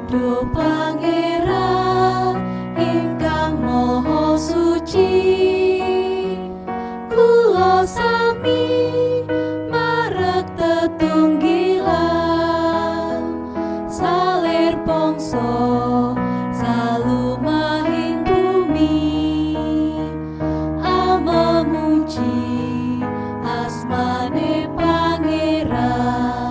Duh Pangeran ingkang Maha Suci, kula sami marek tetunggilan salir pangsa salumahing bumi amemuji asmane Pangeran.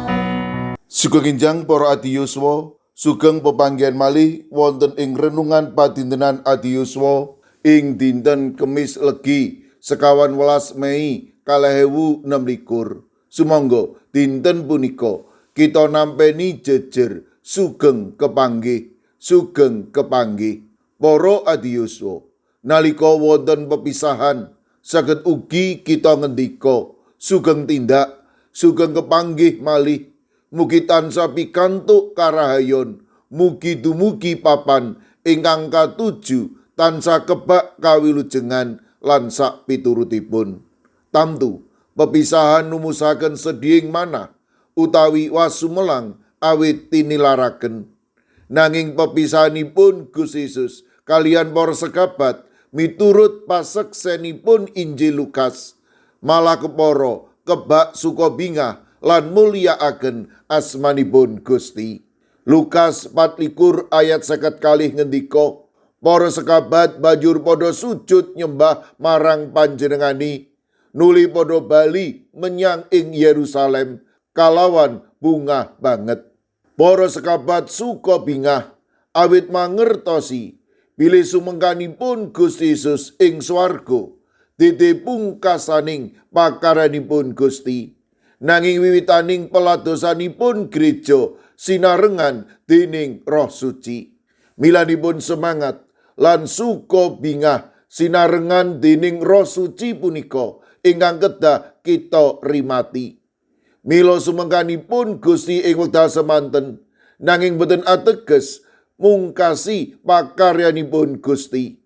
Sugeng enjang, para adiyuswa, sugeng pepanggihan malih wonten ing renungan padintenan adiyuswa ing dinten Kemis Legi 21 Mei 2026. Sumangga dinten punika kita nampeni jejer sugeng kepanggih, sugeng kepanggih. Para adiyuswa, nalika wonten pepisahan saged ugi kita ngendika sugeng tindak, sugeng kepanggih malih. Mugi tansah pikantuk karahayon, mugi dumugi papan ingkang katuju tansah kebak kawilujengan lan sak piturutipun. Tamtu pepisahan numusaken sedihing manah utawi wasumelang awit tinilaraken. Nanging pepisahanipun Gusti Yesus kaliyan para sekabat miturut paseksenipun Injil Lukas malah kepara kebak suka bingah lan mulyakaken asmanipun Gusti. Lukas 24 ayat 52 ngendika, para sekabat banjur padha sujud nyembah marang panjenengani, nuli padha bali menyang ing Yerusalem kalawan bungah banget. Para sekabat suka bingah awit mangertosi bilih sumengkanipun Gusti Yesus ing swarga dede pungkasaning pakaryanipun Gusti. Nanging wiwitaning peladosanipun gereja sinarengan dening Roh Suci. Milanipun semangat lan suka bingah sinarengan dening Roh Suci punika ingkang kedah kita rimati. Mila sumengkanipun Gusti ing wekdal semanten nanging boten ateges mungkasi pakaryanipun Gusti.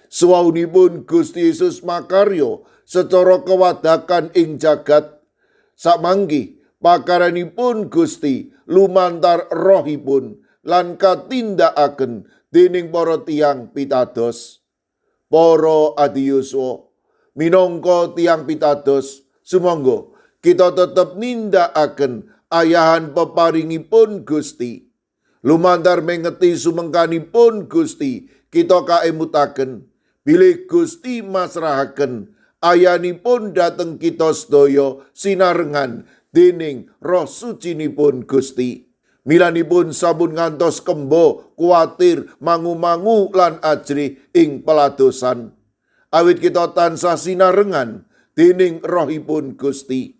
Suwaunipun Gusti Yesus makarya secara kewadakan ing jagat, samangki pakaryanipun Gusti lumantar rohipun lan katindakaken dening para tiyang pitados. Para adiyuswa, minangka tiyang pitados, sumangga kita tetep nindakaken ayahan peparingipun Gusti. Lumantar mengeti sumengkanipun Gusti, kita kaemutaken bilih Gusti masrahaken ayanipun dhateng kita sedaya sinarengan dening Roh Sucinipun Gusti. Milanipun sampun ngantos kemba, kuwatir, mangu-mangu lan ajrih ing peladosan. Awit kita tansah sinarengan dening rohipun Gusti.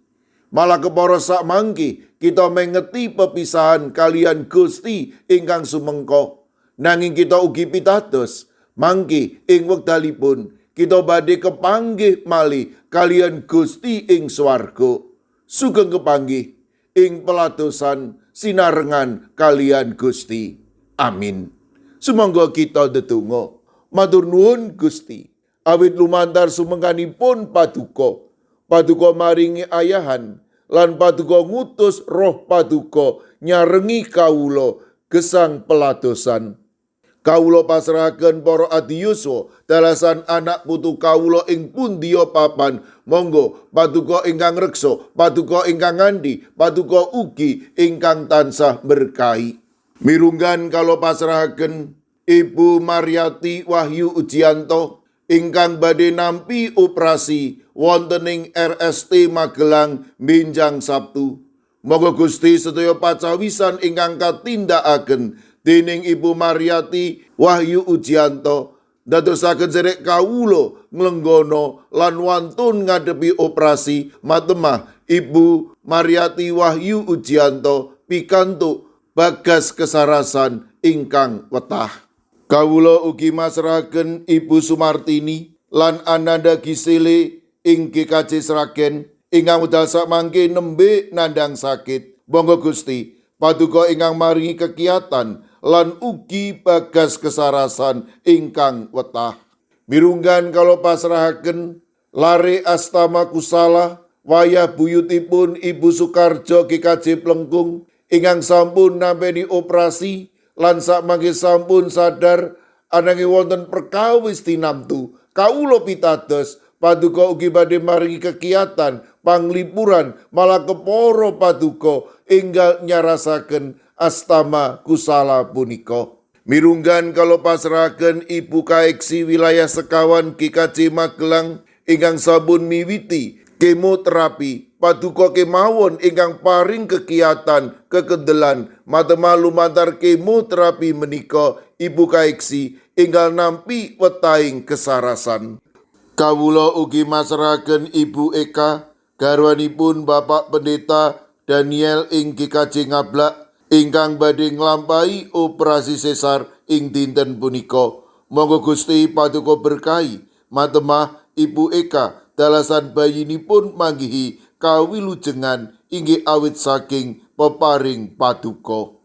Malah kepara sak mangke kita mengeti pepisahan kaliyan Gusti ingkang sumengko. Nanging kita ugi pitados mangke ing wekdalipun kita badhe kepanggih malih kaliyan Gusti ing swarga. Sugeng kepanggih ing peladosan sinarengan kaliyan Gusti. Amin. Sumangga kita ndedonga. Matur nuwun, Gusti. Awit lumantar sumengkanipun paduka. Paduka maringi ayahan lan paduka ngutus roh paduka nyarengi kawula gesang peladosan. Kawula pasrahaken para adiyuswa dalasan anak putu kawula ing pundiya papan. Monggo paduka ingkang reksa, paduka ingkang ngandhi, paduka ugi ingkang tansah berkahi. Mirunggan kawula pasrahaken Ibu Maryati Wahyu Ujianto ingkang badhe nampi operasi wonten ing RST Magelang benjang Sabtu. Monggo Gusti, sedaya pacawisan ingkang katindakaken dening Ibu Maryati Wahyu Ujianto dadosaken serek kawula nglenggana lan wantun ngadepi operasi matemah Ibu Maryati Wahyu Ujianto pikantuk bagas kesarasan ingkang wetah. Kawula ugi masrahaken Ibu Sumartini lan Ananda Gisele ing GKJ Sragen ingkang wekdal samangke nembe nandang sakit. Monggo Gusti, paduka ingkang maringi kekiatan lan ugi bagas kesarasan ingkang wetah. Mirunggan kawula pasrahaken lare Astama Kusala wayah buyutipun Ibu Sukarjo GKJ Plengkung ingkang sampun nampeni operasi lan sakmangke sampun sadar ananging wonten perkawis tinamtu. Kawula pitados paduka ugi badhe maringi kegiatan panglipuran malah kepara paduka enggal nyarasaken astama kusala punika. Mirunggan kala pasrahaken Ibu Kaeksi wilayah sekawan GKJ Magelang ingkang sampun miwiti kemoterapi, paduka kemawon ingkang paring kegiatan kekendelan matema lumantar kemoterapi menika Ibu Kaeksi enggal nampi wetahing kesarasan. Kawula ugi masrahaken Ibu Eka garwanipun Bapak Pendeta Daniel ing GKJ Ngablak ingkang badhe nglampahi operasi sesar ing dinten punika. Monggo Gusti paduka berkahi matemah Ibu Eka dalasan bayinipun manggihi kawilujengan inggih awit saking peparing paduka.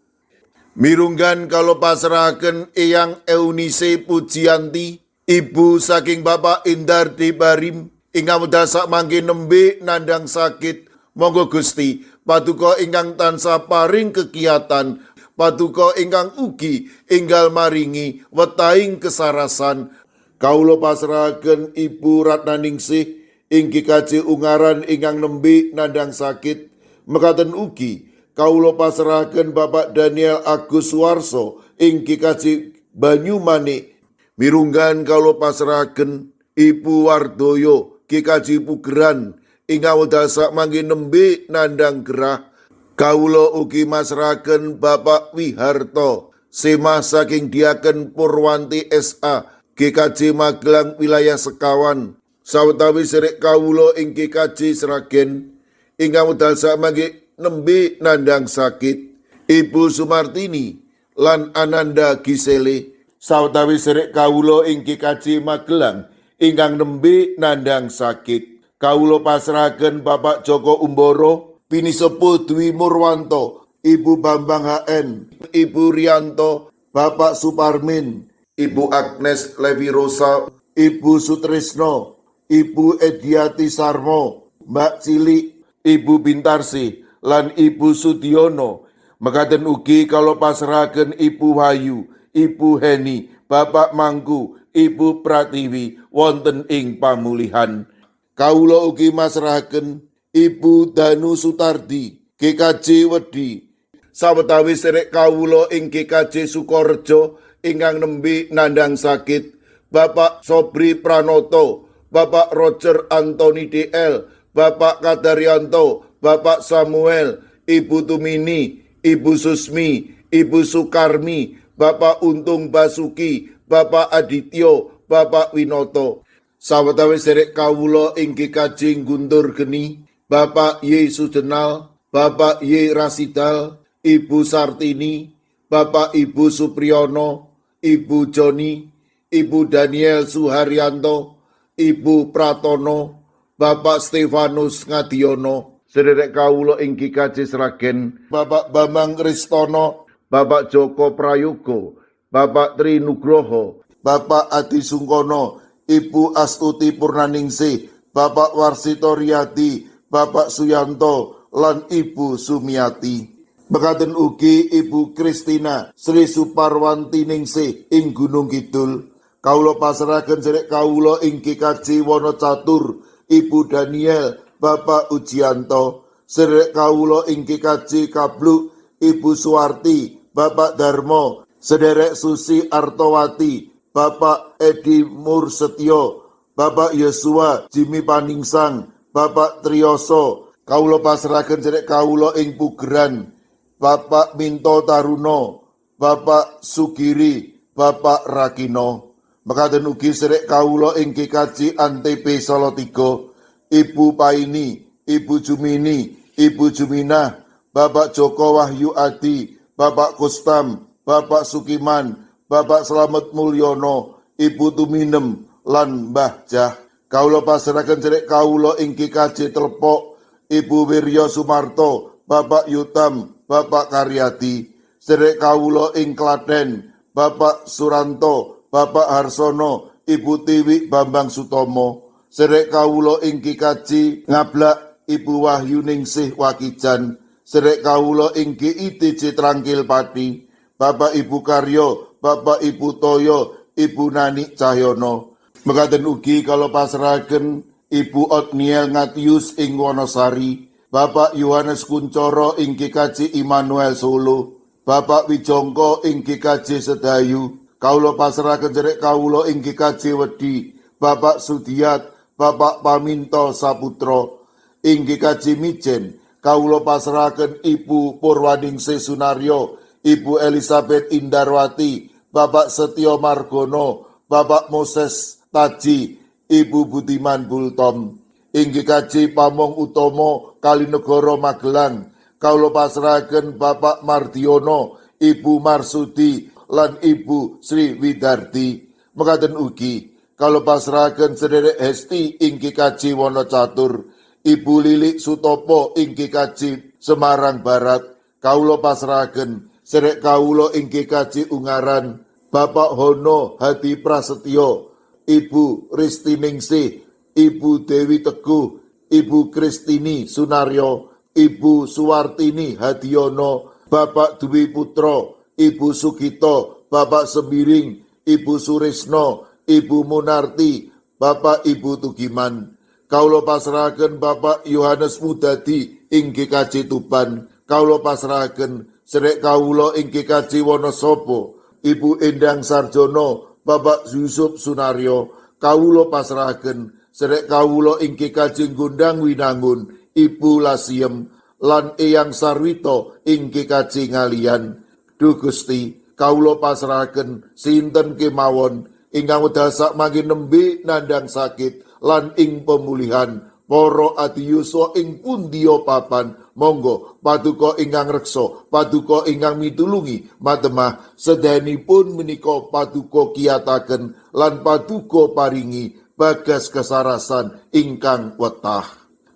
Mirunggan kala pasrahaken Eyang Eunice Pujianti, ibu saking Bapak Indar Debarim ingkang wekdal sakmangke nembe nandhang sakit. Monggo Gusti paduka ingkang tansah paring kegiatan, paduka ingkang ugi enggal maringi wetahing kesarasan. Kawula pasrahaken Ibu Ratnaningsih ing GKJ Ungaran ingkang nembe nandhang sakit. Mekaten ugi kawula pasrahaken Bapak Daniel Agus Suwarso ing GKJ Banyumanik. Mirunggan kawula pasrahaken Ibu Wardoyo GKJ Pugeran ingkang wekdal sakmangke nembe nandhang gerah. Kawula ugi masrahaken Bapak Wiharto semah saking Diaken Purwanti SA GKJ Magelang wilayah sekawan. Sawetawis serek kawula ing GKJ Sragen ingkang wekdal sakmangke nembe nandhang sakit. Ibu Sumartini lan Ananda Gisele sawetawis serek kawula ing GKJ Magelang ingkang nembe nandhang sakit. Kawula pasrahaken Bapak Joko Umboro, Pinisepuh Dwi Murwanto, Ibu Bambang HN, Ibu Rianto, Bapak Suparmin, Ibu Agnes Levi Rosa, Ibu Sutrisno, Ibu Ediati Sarmo, Mbak Cilik, Ibu Bintarsi, lan Ibu Sudiono. Mekaten ugi kala pasrahaken Ibu Wahyu, Ibu Heni, Bapak Mangku, Ibu Pratiwi wonten ing pamulihan. Kawula ugi masrahaken Ibu Danu Sutardi, GKJ Wedi. Sawetawis serek kawula ing GKJ Sukorejo ingkang nembe nandhang sakit, Bapak Sobri Pranoto, Bapak Roger Anthony DL, Bapak Kadaryanto, Bapak Samuel, Ibu Tumini, Ibu Susmi, Ibu Sukarmi, Bapak Untung Basuki, Bapak Adityo, Bapak Winoto. Sawetawis serek kawula ing GKJ Guntur Geni, Bapak Y Sujenal, Bapak Y Rasidal, Ibu Sartini, Bapak Ibu Supriyono, Ibu Joni, Ibu Daniel Suharyanto, Ibu Pratono, Bapak Stefanus Ngadiono, sederek kawula ing GKJ Sragen, Bapak Bambang Ristono, Bapak Joko Prayogo, Bapak Tri Nugroho, Bapak Adi Sungkono, Ibu Astuti Purnaningsih, Bapak Warsito Riyadi, Bapak Suyanto, lan Ibu Sumiati. Mekaten ugi Ibu Kristina Sri Suparwanti Ningsih ing Gunung Kidul. Kawula pasrahaken serek kawula ing GKJ Wonocatur, Ibu Daniel, Bapak Ujianto, serek kawula ing GKJ Kabluk, Ibu Suwarti, Bapak Darmo, sederek Susi Artowati, Bapak Edi Mursetyo, Bapak Yosua Jimmy Paningsang, Bapak Triyoso. Kawula pasrahaken serek kawula ing Pugeran, Bapak Minto Taruno, Bapak Sugiri, Bapak Rakino. Mekaten ugi serek kawula ing GKJ Antp Salatiga, Ibu Paini, Ibu Jumini, Ibu Juminah, Bapak Joko Wahyu Adi, Bapak Kustam, Bapak Sukiman, Bapak Slamet Mulyono, Ibu Tuminem, lan Mbah Jah. Kawula pasrahaken serek kawula ing GKJ Telepok, Ibu Wiryo Sumarto, Bapak Yutam, Bapak Karyadi. Serek kawula ing Klaten, Bapak Suranto, Bapak Harsono, Ibu Tiwi Bambang Sutomo. Serek kawula ing GKJ Ngablak, Ibu Wahyu Ningsih Wakijan. Serek kawula ing GITJ Trangkil Pati, Bapak Ibu Karyo, Bapak Ibu Toyo, Ibu Nani Cahyono. Mekaten ugi kawula pasrahaken Ibu Otniel Ngatius ing Wonosari, Bapak Yohanes Kuncoro ing GKJ Immanuel Solo, Bapak Wijongko ing GKJ Sedayu, kawula pasrahaken sedherek kawula ing GKJ Wedi, Bapak Sudiat, Bapak Paminto Saputro, ing GKJ Mijen, kawula pasrahaken Ibu Purwaningsih Sunaryo, Ibu Elizabeth Indarwati, Bapak Setio Margono, Bapak Moses Taji, Ibu Budiman Bultom, ing GKJ Pamong Utomo Kalinegoro Magelang, kawula pasrahaken Bapak Mardiono, Ibu Marsudi, lan Ibu Sri Widardi. Mekaten ugi kawula pasrahaken sedherek Hesti ing GKJ Wonocatur, Ibu Lilik Sutopo ing GKJ Semarang Barat, kawula pasrahaken sedherek kawula ing GKJ Ungaran, Bapak Hono Hadi Prasetyo, Ibu Ristiningsih, Ibu Dewi Teguh, Ibu Kristini Sunaryo, Ibu Suwartini Hadiono, Bapak Dwi Putro, Ibu Sugito, Bapak Sembiring, Ibu Surisno, Ibu Munarti, Bapak Ibu Tugiman. Kawula pasrahaken Bapak Yohanes Mudadi ing GKJ Tuban. Kawula pasrahaken sedherek kawula ing GKJ Wonosobo, Ibu Endang Sarjono, Bapak Yusuf Sunaryo. Kawula pasrahaken sedherek kawula ing GKJ Gondang Winangun, Ibu Lasiem lan Eyang Sarwito ing GKJ Ngaliyan. Duh Gusti, kawula pasrahaken sinten kemawon ingkang wekdal sakmangke nembe nandhang sakit lan ing pemulihan para adiyuswa ing pundiya papan. Monggo paduka ingkang reksa, paduka ingkang mitulungi matemah sedayanipun menika paduka kiyataken lan paduka paringi bagas kesarasan ingkang wetah.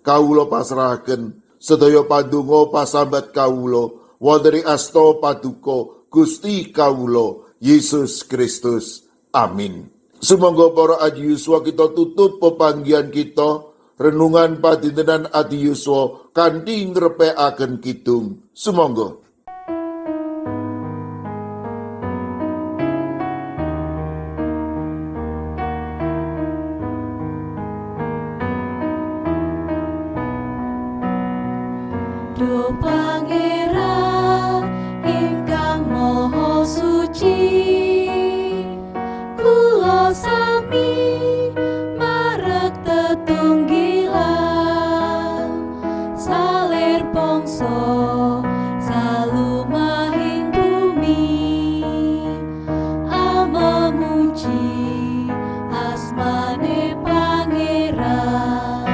Kawula pasrahaken sedaya pandonga pasambat kawula wonten ing asta paduka Gusti kawula Yesus Kristus. Amin. Sumangga para adiyuswa kita tutup pepanggihan kita renungan padintenan adiyuswa kanthi ngrepekaken kidung. Sumangga. Duh Pangeran ingkang Maha Suci, kula sami marek tetunggilan salir pangsa salumahing bumi amemuji.